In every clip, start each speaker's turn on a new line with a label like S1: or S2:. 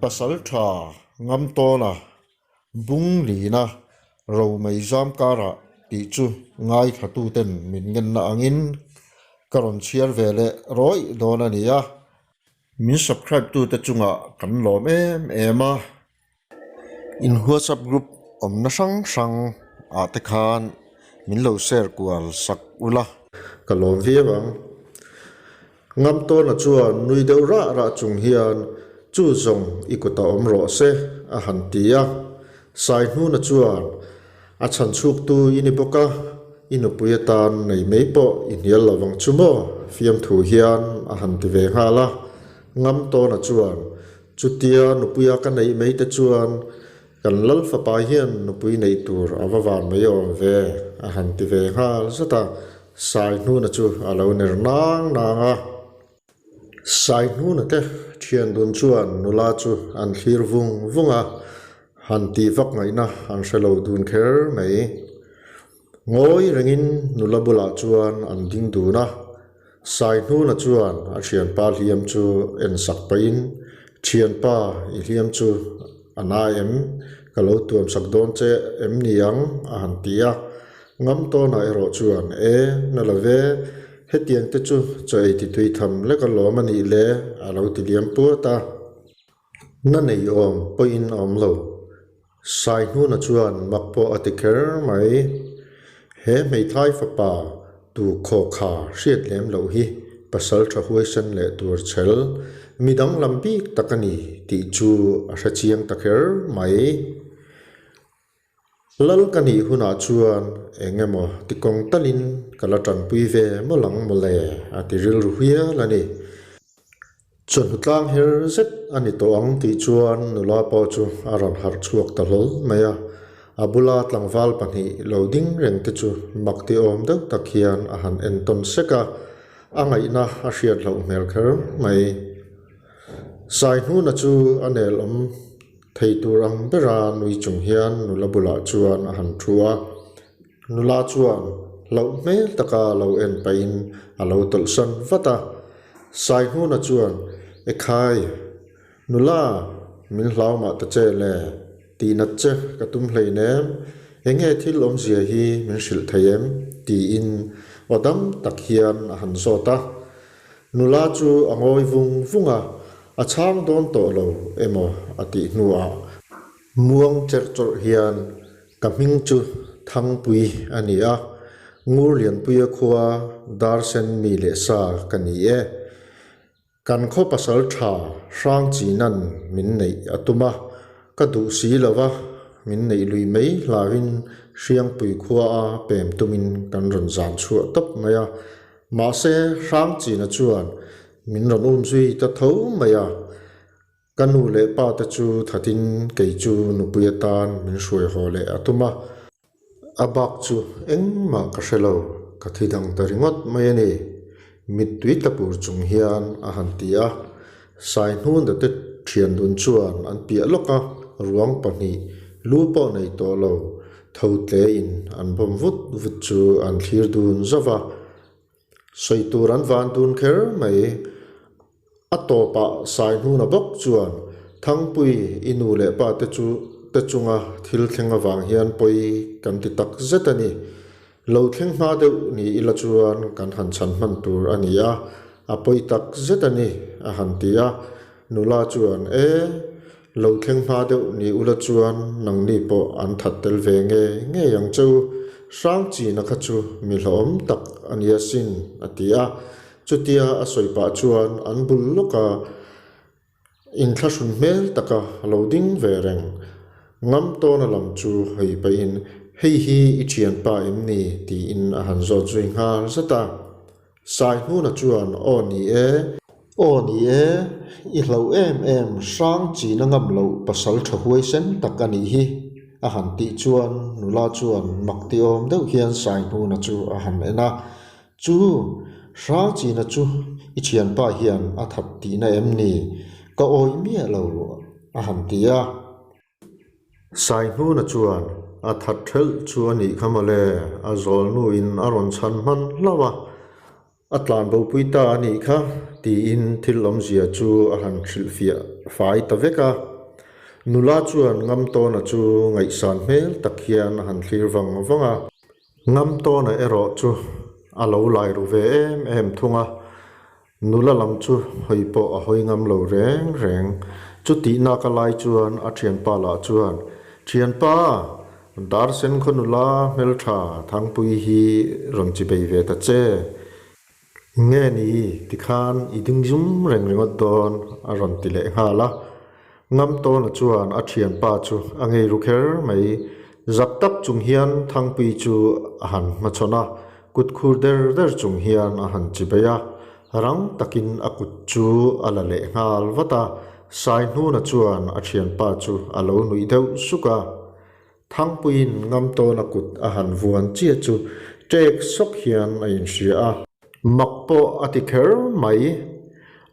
S1: Pasaltha Ngamtawna bung lina romei zam karah tih chu ngaithlatuten min ngenna angin ka rawn chhiar ve leh rawih dawn a ni a. Min subscribe tute chungah kan lawm em em a. In WhatsApp group awmna hrang hrang ah te khan min lo share kual sak ula. Ka lawm viau ang. Ngamtawna chuan nui deuh rah rah chung hian chu zawng i kutah awm rawh se a han ti a. Saihnuna chuan a chhan chhuktu i ni bawk a, i nupui atan nei mai pawh i hnial lo vang chu maw fiamthu hian a han ti ve nghal a. Ngamtawna chuan Chutia nupuia ka neih mai te chuan kan lal fapa hian nupui neih tur a va van mai awm ve, a han ti ve nghal zat a, Saihnuna chu a lo ner nang nang a. Saihnuna te thian dun chuan nula chu an thlir vung vung a, han tih vak ngaihna an hre lo dun kher mai. Ngawi rengin nula bulah chuan an ding dun a. Saihnuna chuan a thianpa hliam chu en sak pahin, Thianpa, i hliam chu a na em? Ka lo tuam sak dawn che em ni ang? a han ti a. Ngamtawnah erawh chuan, E, na lo ve, hetiang te chu chaw ei ti tui tham lek alawm a nih le, a lo ti liam puat a. Na nei awm pawhin a awm lo. Saihnuna chuan mak pawh a ti kher mai. He hmeithai fapa tu khawkha hriat lem loh hi pasal tha huaisen leh tur chhel mi danglam bik tak a ni tih chu a hre chiang ta kher mai. Lal ka nih hunah chuan eng emaw ti kawng talin ka la tanpui ve mawlh ang mawle a ti rilru hial a ni. Chawhnu tlang her zet a ni tawh ang tih chuan nula pawh chu a rawn harh chhuak ta hlawl mai a, a bula tlangval pahnih lo ding reng te chu mak ti awm deuh tak hian a han entawn sek a, a ngaihna a hriat loh hmel kher mai. Saihnuna chu a nel awm. Thei tur ang bera nui chung hian nula bulah chuan a han thu a, nula chuan hlauh hmel taka lo en pahin a lo tawlhsan vat a. Saihnuna chuan, Ekhai, nula, min hlau mah ta che le, tihnat che ka tum hleinem, enge thil awmzia hi min hrilh thei em? tiin aw dam tak hian a han zawt a. Nula chu a ngawi vung vung a, a chhang dawn tawh lo emaw a tih hnuah muang cherh chawrh hian ka hming chu Thangpui a ni a, Ngurlianpuia khua Darsen mi leh sa ka ni e. Kan khaw pasal tha hrang chinan min neih a tum a, ka duh si lo va, min neih lui mai hlauhin Hriangpui khua a pem tumin kan rawn zan chhuah tawp mai a. Mahse, Hrangchina chuan min rawn um zui ta tho mai a, ka nu leh pa te chu thatin kei chu nupui atan min hruai haw leh a tum a, a bak chu engmah ka hre lo, ka thi dang ta ringawt mai a ni, mittui tla pur chung hian a han ti a, Saihnuna te thian dun chuan an piah lawk a, ruang pahnih lu pawh nei tawh lo Tho tlein an bawm vut vut chu an thlir dun zauh a, sawi tur an van dun kher mai. A tawpah Saihnuna bawk chuan Thangpui i nu leh pa te chu te chunga thil thleng avang hian pawi kan ti tak zet a ni. Lo thleng hma deuh ni ila chuan kan han chhan hman tur a ni a, a pawi tak zet a ni a han ti a. Nula chuan E! Lo thleng hma deuh ni ula chuan nangni pawh an that tel ve nge ngei ang che u, Hrangchina kha chu mi hlawhawm tak a nia sin, a ti a. Chutia a sawi pah chuan an bul lawka inthlahrun hmel taka lo ding ve reng. Ngamtawna lam chu hawi pahin, Hei hi i thianpa em ni? tiin a han zawt zui nghal zat a. Saihnuna chuan, Aw ni e. Aw ni e, i hlauh em em hrang chin a ngam loh pasal tha huaisen tak a nih hi, a han tih chuan nula chuan mak ti awm deuh hian Saihnuna chu a han en a, Chu, hrang china chu i thianpa hian a that tihna em ni? Ka awih miah lo, a han ti a. Saihnuna chuan a that thelh chu a nih kha mawle, a zawlnuin a rawn chhan hman hlauh a. A tlan bopui ta a nih kha, tiin thil awmzia chu a han hrilhfiah fai ta vek a. Nula chuan Ngamtawna chu ngaihsan hmel tak hian a han thlir vang vang a. Ngamtawna erawh chu a lo lai ru ve em em thung a, nula lam chu hawi pawh a hawi ngam lo reng reng. Chutihnak a lai chuan a thianpa lah chuan, Thianpa! Darsen khaw nula hmeltha Thangpui hi rawn chi bei ve ta che. Nge ni tikhan i ding zum reng ringawt dawn a rawn ti leh nghal a. Ngamtawna chuan a thianpa chu a ngei ru kher mai. Zak tak chung hian Thangpui chu a han hmachhawn a, kut khur der der chung hian a han chi bei a. Rang takin a kut chu a la leh nghal vat a, Saihnuna chuan a thianpa chu a lo nuih deuh suk a. Thangpuiin Ngamtawna kut a han vuan chiah chu ṭek sawk hian a inhria a. Mak pawh a ti kher mai.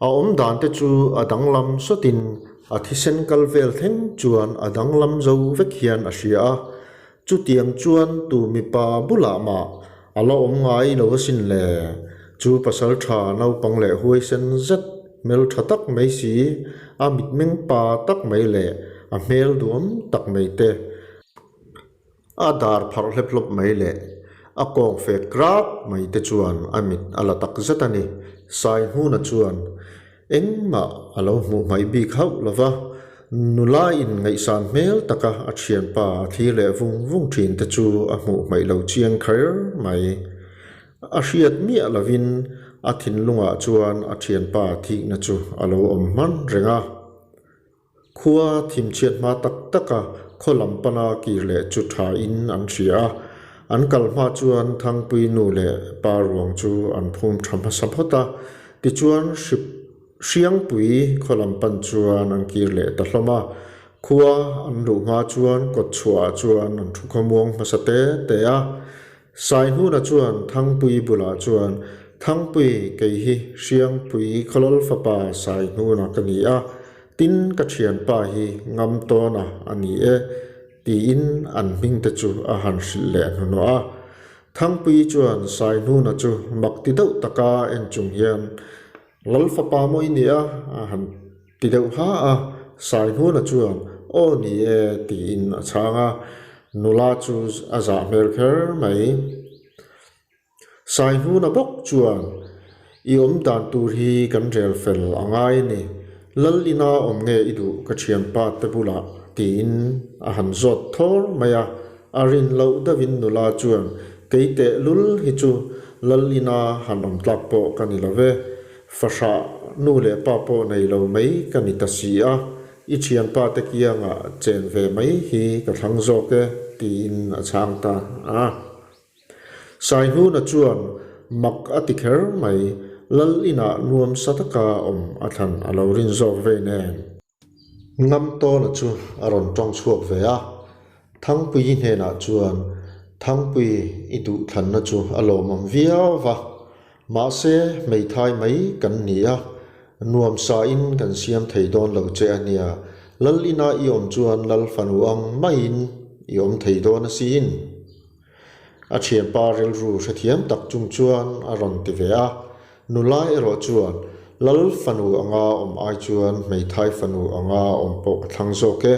S1: A awm dan te chu a danglam sawtin a thisen kal vel thleng chuan a danglam zo vek hian a hria a. Chutiang chuan tu mipa bulah mah a la awm ngai lo asin le. Chu pasal tha naupang leh huaisen zet hmel tha tak mai si, a mitmeng pa tak mai leh a hmel duam tak mai te, a dar pharh hlep hlawp mai leh a kawng fek rap mai te chuan a mit a la tak zet a ni. Saihmuna chuan Engmah a lo hmuh hmaih bik hauh lo va, nula in ngaihsan hmel taka a thianpa a thlir leh vung vung thin te chu a hmuh hmaih lo chiang kher mai. A hriat miah lovin a thinlungah chuan a thianpa thihna chu a lo awm hman reng a. Khua thimchhiat hma tak taka khaw lam pana kir leh chu thain an hria a, an kal hma chuan Thangpui nu leh pa ruang chu an phum tha hmasa phawt a, tichuan Hriangpui khaw lam pan chuan an kir leh ta hlawm a. Khua an luh hma chuan kawtchhuahah chuan an thu khawmuang hmasa te te a, Saihnuna chuan Thangpui bulah chuan, Thangpui, kei hi Hriangpui Khawlal fapa Saihnuna ka ni a, tin ka thianpa hi Ngamtawna a ni e, tiin an hmingte chu a han hrilh leh hnuhnawh a. Thangpui chuan Saihnuna chu mak ti deuh taka en chung hian, Lal fapa maw i nia? a han ti deuh ha a, Saihnuna chuan, Aw ni e, tiin a chhang a, nula chu a zah hmel kher mai. Saihnuna bawk chuan, I awm dan tur hi kan rel fel a ngai a ni, Lal ina awm nge i duh ka thianpa te bulah? tiin a han zawt thawr mai a, a rin loh deuhin nula chuan, Kei teh lul hi chu Lal ina han awm tlak pawh ka ni lo ve, Fahrah nu leh pa pawh nei lo mai ka ni ta si a, i thianpa te kiangah chen ve mai hi ka thlang zawk e, tiin a chhang ta a. Saihnuna chuan mak a ti kher mai, Lal inah nuam sa taka awm a thlan a lo rin zawk vei nen. Ngamtawna chu a rawn tawng chhuak ve a, Thangpuii hnenah chuan, Thangpui, i duhthlanna chu a lawmawm viau va, mahse hmeithai mai kan ni a, nuamsain kan siam thei dawn lo che a nia, Lal ina i awm chuan Lal fanu ang maiin i awm thei dawn asin. A thianpa rilru hrethiam tak chung chuan a rawn ti ve a, nula erawh chuan Lal fanu anga awm ai chuan hmeithai fanu anga awm pawh ka thlang zawk e,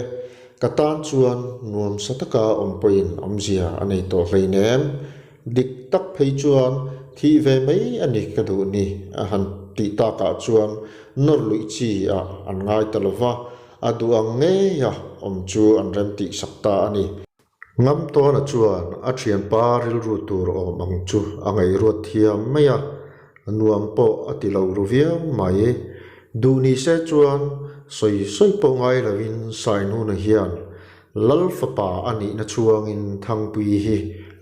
S1: ka tan chuan nuamsa taka awm pawhin awmzia a nei tawh hleinem, dik tak phei chuan thih ve mai a ni ka duh ni a han tih takah chuan nawr luih chi ah an ngai ta lova, a duh ang ngeia awm chu an remtih sak ta a ni. Ngamtawna chuan a thianpa rilru tur awm ang chu a ngaihruat thiam mai a, nuam pawh a ti lo ru viau mai. Duh ni se chuan sawi sawi pawh ngai lovin Sainuna hian Lal fapa a nihna chhuangin Thangpui hi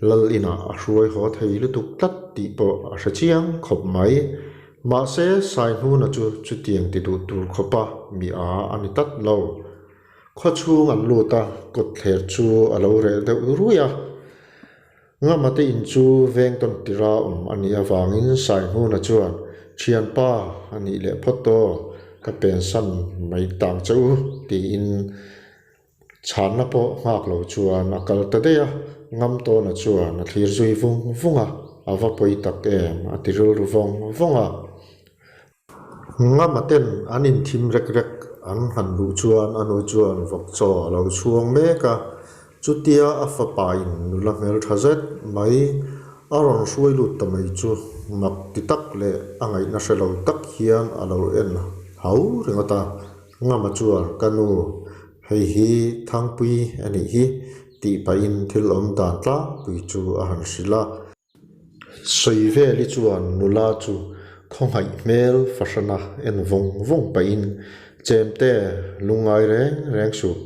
S1: Lal inah a hruai haw thei lutuk tlat tih pawh a hre chiang khawp mai. Mahse Sainuna chu chutiang ti duh tur khawpa mi a a ni tlat lo. Khaw chhung an lut a, kawtthler chu a lo reh deuh ruih a. Ngamate in chu veng tawn tira awm a nih avangin Saihmuna chuan, Thianpa, a nih leh phawt aw, ka pensan mai tang che u, tiin chhanna pawh nghak lo chuan a kal ta daih a, Ngamtawna chuan a thlir zui vung vung a. a va pawi tak em a ti rilru vawng vawng a. Ngama ten an inthim rek rek an han luh chuan a nu chuan vawk chaw a lo chhuang mek a, chutia a fapa in nula hmeltha zet mai a rawn hruai lut ta mai chu mak ti tak leh a ngaihna hre lo tak hian a lo en hau ringawt a. Ngama chuan ka nu hei hi Thangpui a nih hi tih pahin thil awm dan tlangpui chu a han hrilh a. Sawiveli chuan nula chu khawngaih hmel fahrana en vawng vawng pahin Chemte lungngai reng reng suh,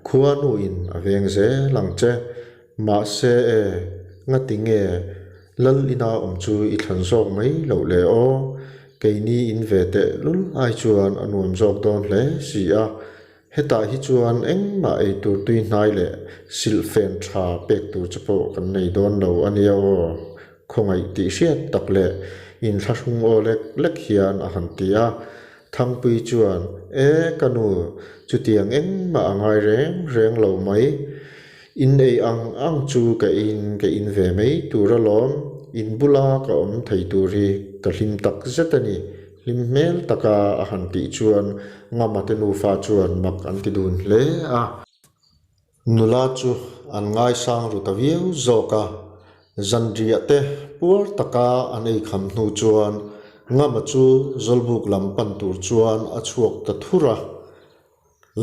S1: khua nuin a veng zel ang che. Mahse e, ngati nge Lal ina awm chu i thlan zawk mai loh le aw? Keini in ve teh lul ai chuan a nuam zawk dawn hle si a. Hetah hi chuan engmah ei tur tui hnai leh silhfen tha pek tur che pawh kan nei dawn lo a nia aw, khawngaih tih hriat tak leh inthlahrung aw lek lek hian a han ti a. Thangpui chuan, E ka nu, chutiang engmah a ngai reng reng lo mai. In ei ang ang chu ka in ka in ve mai tur alawm, in bula ka awm thei tur hi ka hlim tak zet a ni. Hlim hmel taka a han tih chuan Ngama te nufa chuan mak an ti dun hle a. Nula chu an ngaisang ru ta viau zawk a, zanriah te puar taka an ei kham hnu chuan Ngama chu Zawlbuk lam pan tur chuan a chhuak ta thur a.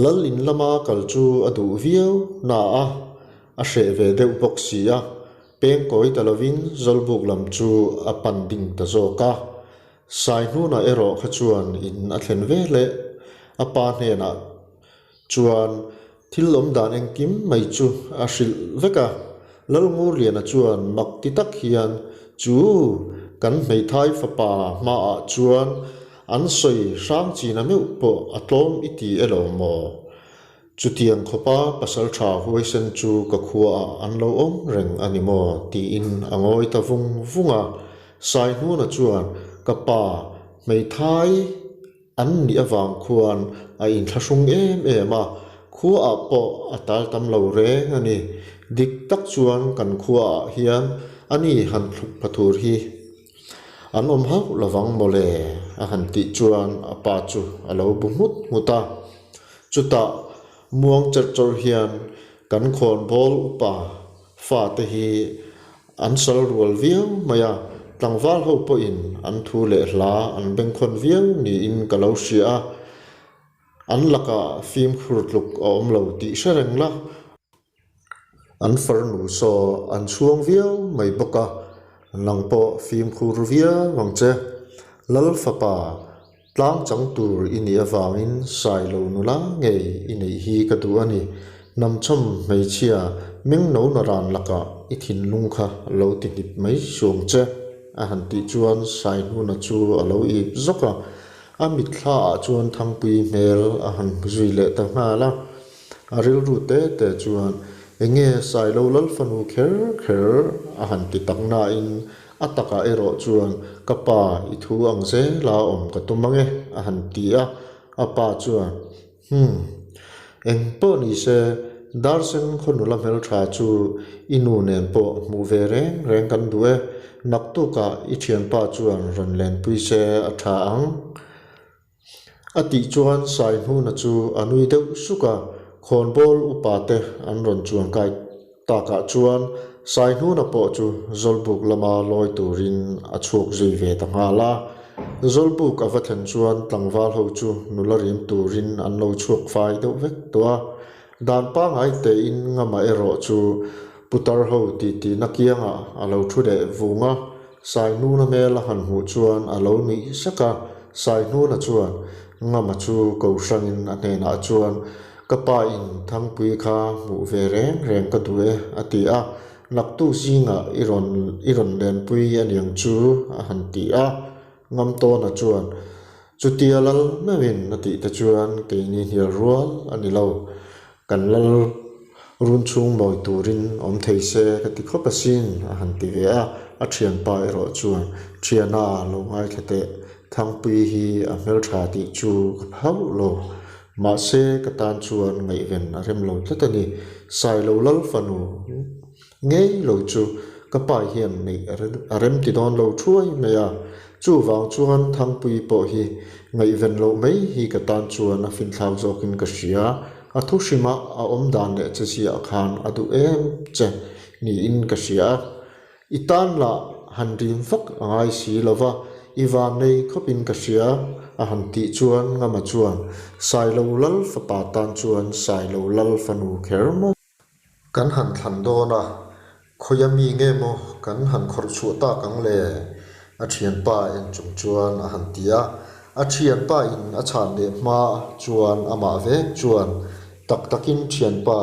S1: Lal in lama kal chu a duh viau na a, a hreh ve deuh bawk si a, peng kawi ta lovin Zawlbuk lam chu a pan ding ta zawk a. Saihnuna erawh kha chuan in a thlen ve leh a pa hnenah chuan thil awm dan engkim mai chu a hrilh vek a. Lalngurliana chuan mak ti tak hian chu kan hmeithai fapa hmaah chuan an sawi hrang china meuh pawh a tlawm i ti elo maw? Chutiang khawpa pasaltha huaisen chu ka khuaah an lo awm reng a ni maw? tiin a ngawi ta vung vung a. Saihnuna chuan ka pa hmeithai an nih avang khuan a inthlahrung em em a, khuaah pawh a tal tam lo reng a ni. Dik tak chuan kan khuaah hian a ni han thluk pha tur hi an awm hauh lovang mawle a han tih chuan a pa chu a lo bu nghut nghut a. Chutah muang cherh chawrh hian kan khawnbawl upa fate hi An sal rual viau mai a, tlangval ho pawhin an thu leh hla an bengkhawn viau niin ka lo hria a, an lakah fimkhur tluk a awm lo tih hre reng la. An farnu saw an chhuang viau mai bawk a, nang pawh fimkhur viau ang che. Lal fapa Tlang chang tur i nih avangin Sailo nula ngei i neih hi ka duh a ni. Hnamchawm hmeichhia meng no na ran lakah i thinlung kha lo ti hnip mai suang che, a han tih chuan Saihnuna chu a lo ip zawk a. A mitthla ah chuan Thangpui hmel a han hmu zui leh ta nghal a. A rilru te te chuan enge Sailo Lalfanu kher kher a han ti tak nain A takah erawh chuan, Ka pa, i thu ang zela awm ka tum ange, a han ti a. A pa chuan, Hum, eng pawh ni se, Darsen khaw nula hmeltha chu i nu nen pawh hmuh ve reng reng kan duh e, naktukah i thianpa chuan rawn lenpui se a tha ang. A tih chuan Saihnuna chu a nui deuh suk a, khawnbawl upa te an rawn chuan kai takah chuan Saihnuna pawh chu Zawlbuk lama lawi turin a chhuak zui ve ta nghal a. Zawlbuk a va thlen chuan tlangval ho chu nula rim turin an lo chhuak fai deuh vek tawh a. Dan pangngai tein Ngama erawh chu putar ho titihna kiangah a lo thu leh vung a. Saihnuna hmel a han hmuh chuan a lo nuih sak a, Saihnuna chuan Ngama chu ko hrangin a hnenah chuan, Ka pa in Thangpui kha hmuh ve reng reng ka duh e, a ti a, Naktuk zingah i rawn i rawn lenpui a niang chu, a han ti a. Ngamtawna chuan, Chutia lal meuhin a tih te chuan keini hnial rual a ni lo. Kan lal run chhung mawi turin awm thei se ka ti khawp asin, a han ti ve a. A thianpa erawh chuan, Thiana lo ngaithla teh, Thangpui hi a hmeltha tih chu ka phauh lo. Mahse, ka tan chuan ngaihven a rem lo tlat a ni. Sailo lal fanu ngei lo chu Ka pa hian neih a rem ti dawn lo thuai mai a, chuvang chuan Thangpuii pawh hi ngaihven loh mai hi ka tan chuan a finthlak zawkin ka hria. A thu hrima a awm dan leh che ziah khan a duh em che niin ka hria a. I tan lah han rim vak a ngai si lo va, i van nei khawpin ka hria a han tih chuan Ngama chuan Sailo Lal fapa tan chuan Sailo Lal fanu kher maw? Kan han thlan dawn a, khawia mi nge maw kan han khawrh chhuah tak ang le? A thianpa en chung chuan a han ti a. A thianpa in a chhan leh hma chuan amah vek chuan tak takin thianpa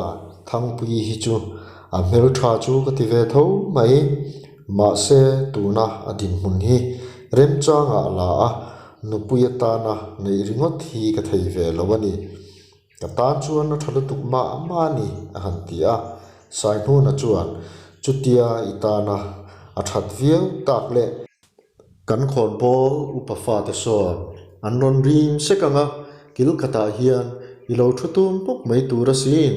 S1: Thangpui hi chu a hmeltha chu ka ti ve tho mai. Mahse tuna a dinhmun hi remchangah la a, nupui atana neih ringawt hi ka thei ve lo a ni. Ka tan chuan a tha lutuk mah mah a ni, a han ti a. Saihnuna chuan, Chutia i tana a that viau tak le. Kan khawnbawl upa fate sawn an rawn rim sek ang a, kil khatah hian i lo thu tum bawk mai tur asin.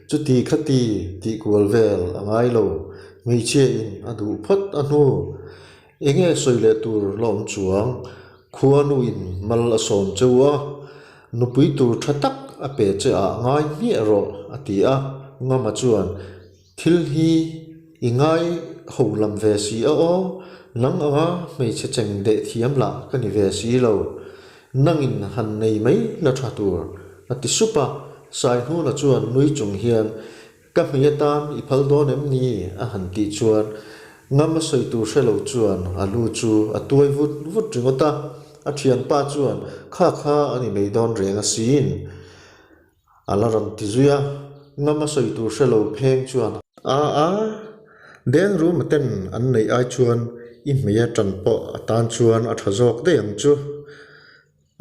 S1: Chuti khati tih kual vel a ngai lo, hmeichhia in a duh phawt a hnu. Enge sawi leh tur la awm chuang, khuanu in mal a sawm cheu a, nupui tur tha tak a pe che ah ngai hmiah rawh a ti a, Ngama chuan thil hi i ngai ho lam ve si a aw, nang anga hmeichhe cheng deh thiam lah ka ni ve si lo, nangin han nei mai la tha tur a ti sup a, Saihnuna chuan nui chung hian Ka hmei atan i phal dawn em ni? a han tih chuan ngam a sawi tur hre lo chuan a lu chu a tuai vut vut ringawt a. A thianpa chuan kha kha a ni mai dawn reng asin a la rawn ti zui a. Ngam a sawi tur hre lo pheng chuan. A a, deng rum a ten an neih ai chuan i hmei atan pawh a tan chuan a tha zawk daih ang chu.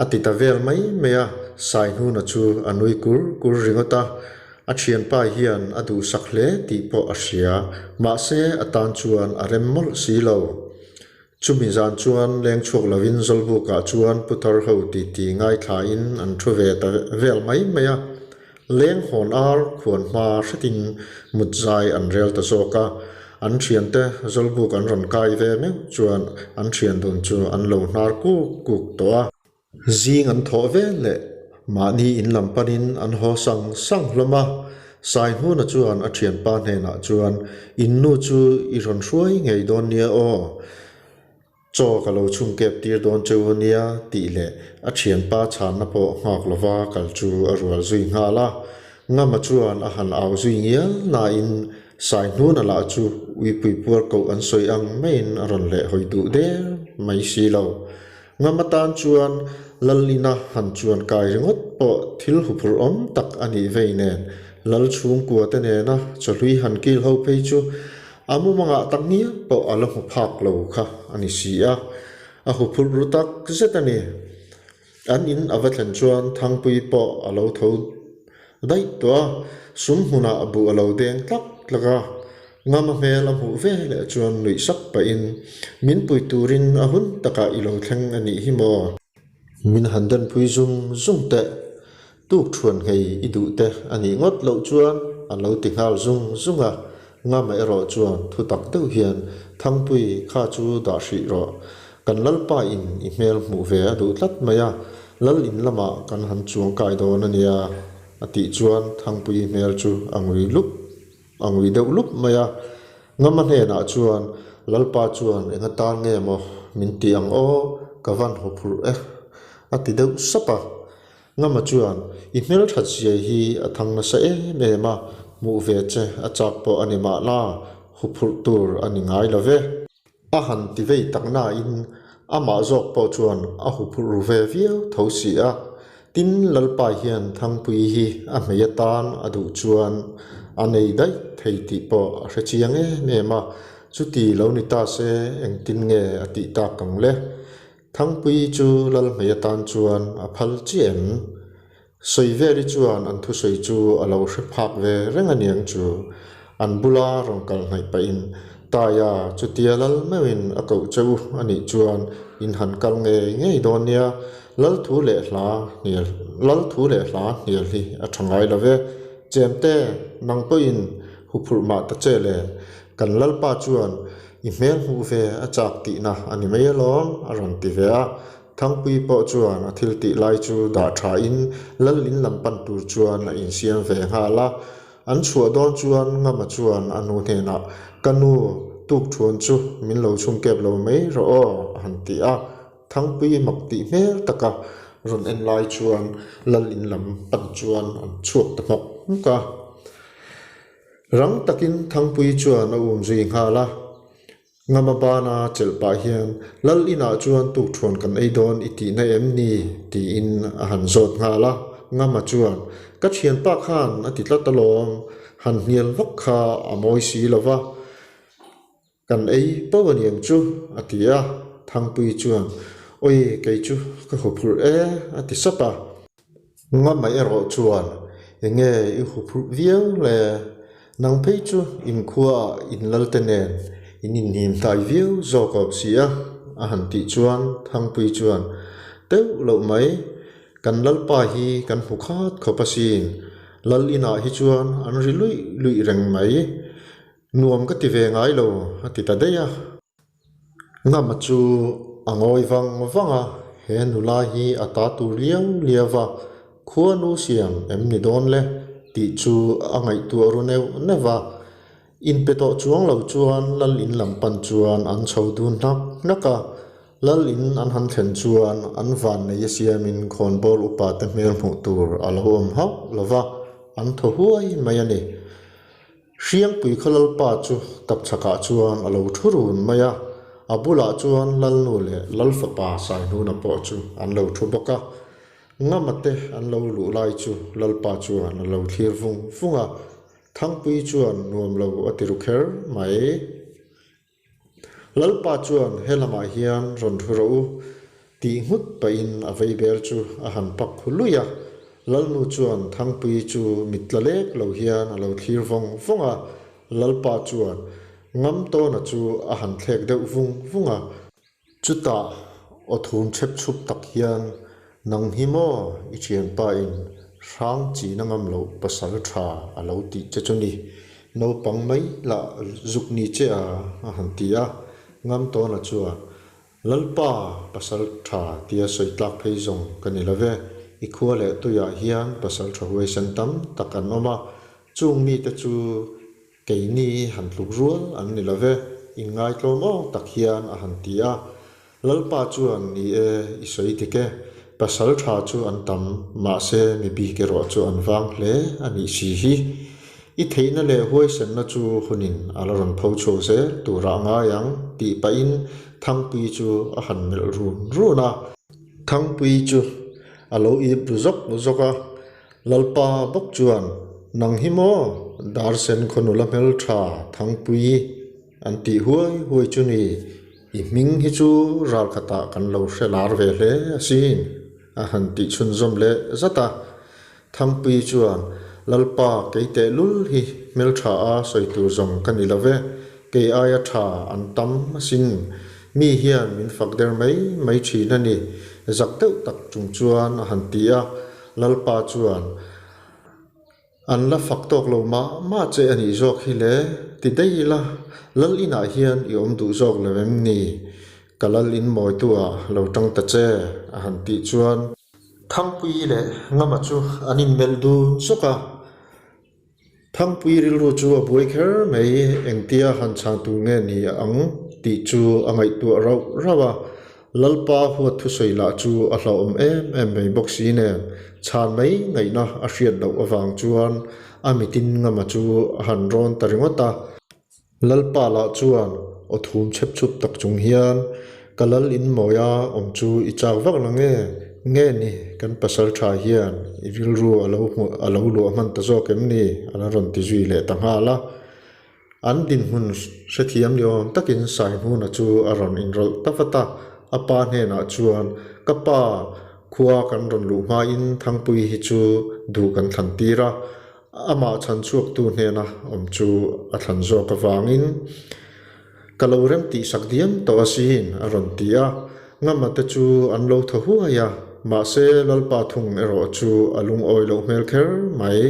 S1: A ti ta vel mai mai a, Saihnuna chu a nui kur kur ringawt a, a thianpa hian a duhsak hle tih pawh a hria, mahse a tan chuan a rem mawlh si lo. Chumi zan chuan leng chhuak lovin Zawlbukah chuan putar ho titi ngaithlain an thu ve ta vel mai mai a, leng hawn ar khuan hma hretin mut zai an rel ta zawk a, an thiante Zawlbuk an rawn kai ve meuh chuan an thian dun chu an lo hnar kuk kuk tawh a. Zing an thawh vel leh mahni in lam panin an haw sang sang hlawm a, Saihnuna chuan a thianpa hnenah chuan, In nu chu i rawn hruai ngei dawn nia aw. Chaw ka lo chhung kep tir dawn cheu a nia tih leh a thianpa chhanna pawh nghak lova kal chu a rual zui nghal a. Ngama chuan a han au zui ngial nain Saihnuna lah chu uipui puar koh an sawi ang maiin a rawn leh hawi duh der mai si lo. Ngama tan chuan Lalina han chuan kai ringawt pawh thil huphurh awm tak a nih vei nen Lal chhungkua te nena chawhlui han kil ho phei chu A mumangah tak ngial pawh a la hmu phak lo kha a ni si a, a huphurh ru tak zet a ni. An in a va thlen chuan Thangpui pawh a lo tho daih tawh a, sum hmunah buh a lo deng tlak tlak a. Ngama hmel a hmuh ve leh chuan nuih sak pahin, Min pui turin a hun takah i lo thleng a nih hi maw? Min han denpui zung zung teh. Tuk thuan nghei i duh te a nih ngawt loh chuan a lo ti nghal zung zung a, Ngama erawh chuan thu tak deuh hian Thangpui kha chu dah hrih rawh. Kan Lalpa in i hmel hmuh ve a duh tlat mai a, Lal in lamah kan han chuang kai dawn a nia a tih chuan Thangpui hmel chu a ngui lup a ngui deuh lup mai a. Ngama hnenah chuan Lalpa chuan eng atan nge maw min ti ang aw, ka van haw phurh e a ti deuh sap a. Ngama chuan, I hmelthat zia hi a thang nasa em em a, hmuh ve che a chak pawh a ni mahla, huphurh tur a ni ngai lo ve. A han ti vei tak nain amah zawk pawh chuan a huphurh ru ve viau tho si a. Tin, Lalpa hian Thangpui hi a hmei atan a duh chuan a nei daih thei tih pawh a hre chiang em em a, chuti lo ni ta se engtin nge a tih tak ang le? Thangpui chu Lalhmei atan chuan a phal chiah em? Sawiveli chuan an thusawi chu a lo hre phak ve reng a niang chu. An bula rawn kal hnaih pahin, Taia, chutia Lal meuhin a koh che u a nih chuan in han kal ngei ngei dawn nia, Lal thu leh hla hnial Lal thu leh hla hnial hi a tha ngai lo ve. Chemte, nang pawhin huphurh mah ta che le. Kan Lalpa chuan i hmel hmuh ve a chak tihna a ni mai alawm, a rawn ti ve a. Thangpuii pawh chuan a thil tih lai chu dah thain Lal in lam pan tur chuan a insiam ve nghal a. An chhuah dawn chuan Ngama chuan a nu hnenah, Ka nu, tukthuan chu min lo chhung kep lo mai rawh aw, a han ti a. Thangpuii mak tih hmel taka rawn en lai chuan Lal in lam pan chuan an chhuak ta hmawk hmawk a. Rang takin Thangpuii chuan a um zui nghal a. Ngama bana chelh pah hian Lal inah chuan tukthuan kan ei dawn i tihna em ni? tiin a han zawt nghal a. Ngama chuan, Ka thianpa khan a ti tlat alawm, han hnial vak kha a mawi si lo va. Kan ei pauh a niang chu, a ti a. Thangpuii chuan, Awi, kei chu ka huphurh e, a ti sap a. Ngama erawh chuan, Enge i huphurh viau le? Nang phei chu inkhuaah in lalte nen in inhnim hlai viau zawk awm si a, a han tih chuan Thangpuii chuan, Teuh loh mai, kan lalpa hi kan hmu khat khawp asin, lal inah hi chuan an ri luih luih reng mai. Nuam ka ti ve ngai lo, a ti ta daih a. Ngama chu a ngawi vang vang a, he nula hi a ta tur liau liau va, khuanu siam em ni dawn le tih chu a ngaihtuah ru neuh neuh va. Inpe tawh chuang lo chuan lal in lam pan chuan an chho dun hnak hnak a, lal in an han thlen chuan an vannei a siamin khawnbawl upa te hmel hmuh tur a lo awm hauh lo va, an thaw huai mai a ni. Hriangpui khaw Lalpa chu tapchhakah chuan a lo thu run mai a, a bulah chuan Lalnu leh Lalfapa Saihnuna pawh chu an lo thu bawk a. Ngama te an lo luh lai chu Lalpa chuan a lo thlir vung vung a, Thangpui chuan nuam lo a ti ru kher mai. Lalpa chuan he lamah hian rawn thu rawh u tih nghut pahin a vei bel chu a han pak khu luih a. Lalnu chuan Thangpuii chu mit tla lek lo hian a lo thlir vawng vawng a. Lalpa chuan Ngamtawna chu a han thlek deuh vung vung a. Chutah aw thum chhep chhup tak hian, Nang hi maw i thianpa in hrang chin a ngam loh pasal tha a lo tih che chu ni, naupang mai lah zuk ni che a a han ti a. Ngamtawna chuan, Lalpa pasal tha tia sawi tlak phei zawng ka ni lo ve, i khua leh tuiah hian pasal tha huaisen tam tak an awm a, chung mite chu Keini han tluk rual an ni lo ve, inngaitlaw maw tak hian a han ti a. Lalpa chuan, Ni e, i sawi dik e. Pasal tha chu an tam, mahse mi bik erawh chu an vang hle a nih si hi. I theihna leh huaisenna chu hunin a la rawn pho chhuak zel turah a ngai ang, tih pahin Thangpuii chu a han melh run run a. Thangpuii chu a lo ip ru zawk zawk a. Lalpa bawk chuan, Nang hi maw Darsen khaw nula hmeltha Thangpui an tih huai huai chu ni, i hming hi chu ralkhatah kan lo hre lar ve hle asin, a han tih chhunzawm leh zat a. Thangpui chuan, Lalpa kei tehlul hi hmeltha a sawi tur zawng ka ni lo ve, kei aia tha an tam asin, mi hian min fak der mai mai thin a ni, zak deuh tak chung chuan a han ti a. Lalpa chuan, An la fak tawk lo mah mah che a nih zawk hi le, ti daih ila, Lal inah hian i awm duh zawk lo em ni? Ka Lal in mawitu-ah lo tang ta che, a han tih chuan. Thangpuii leh Ngama chu an inmelh dun zawk a. Thangpui rilru chu a buai kher mai, engtia han chhan tur nge ni ang tih chu a ngaihtuah rauh rauh a. Lalpa huat thusawi lah chu a hlauhawm em em mai bawk si nen, chhan mai ngaihna a hriat loh avang chuan a mitin ngama chu a han rawn ta ringawt a. Lalpa lah chuan aw thum chhep chhup tak chung hian, Ka lal in mawia awm chu i chak vak la nge? Nge ni, kan pasal tha hian i rilru a lo hmuh a lo luah hman ta zawk em ni? A la rawn ti zui leh ta nghal a. An dinhmun hrethiam ni awm takin Saihnuna chu a rawn inrawlh ta vat a. A pa hnenah chuan, Ka pa, khua kan rawn luh hmain Thangpui hi chu duh kan thlan tir a. Amah chhan chhuaktu hnena awm chu a thlan zawk avangin ka lo rem tihsak diam tawh asin a rawn ti a, Ngama te chu an lo thaw huai a, mahse Lalpa thung erawh chu a lungawi loh hmel kher mai.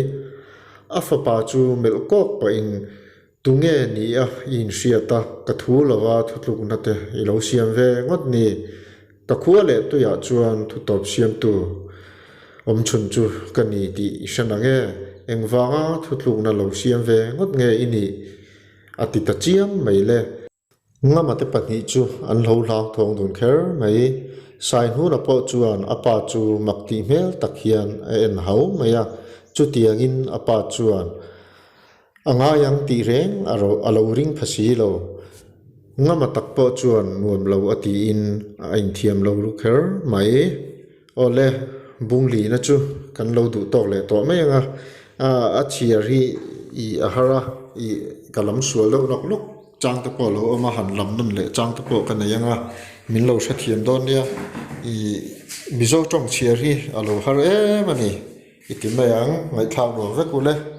S1: A fapa chu melh kawk pahin. Tunge ni a i inhriat a, ka thu lova thutlukna te i lo siam ve ngawt ni? Ka khua leh tuiah chuan thutawp siamtu awm chhun chu ka ni tih i hre nang e, engvanga thutlukna lo siam ve ngawt nge i nih? a ti ta chiam mai le. Ngama te pahnih chu an lo hlauthawng dun kher mai. Saihnuna pawh chuan a pa chu mak tih hmel tak hian a en hau mai a, chutiangin a pa chuan a ngai ang tih reng a a lo ring pha si lo. Ngama tak pawh chuan nuam lo a tiin a inthiam lo ru kher mai. Awle, bunglina chu kan lo duh tawk leh tawh mai ang a, a chhiar hi i a har a, i ka lam sual deuh nawk nawk chang te pawh a lo awm a, han lam nawn leh chang te pawh ka nei ang a, min lo hrethiam dawn nia, i Mizo tawng chhiar hi a lo har em a ni, i ti mai ang, ngaihthlak nuam vek u le.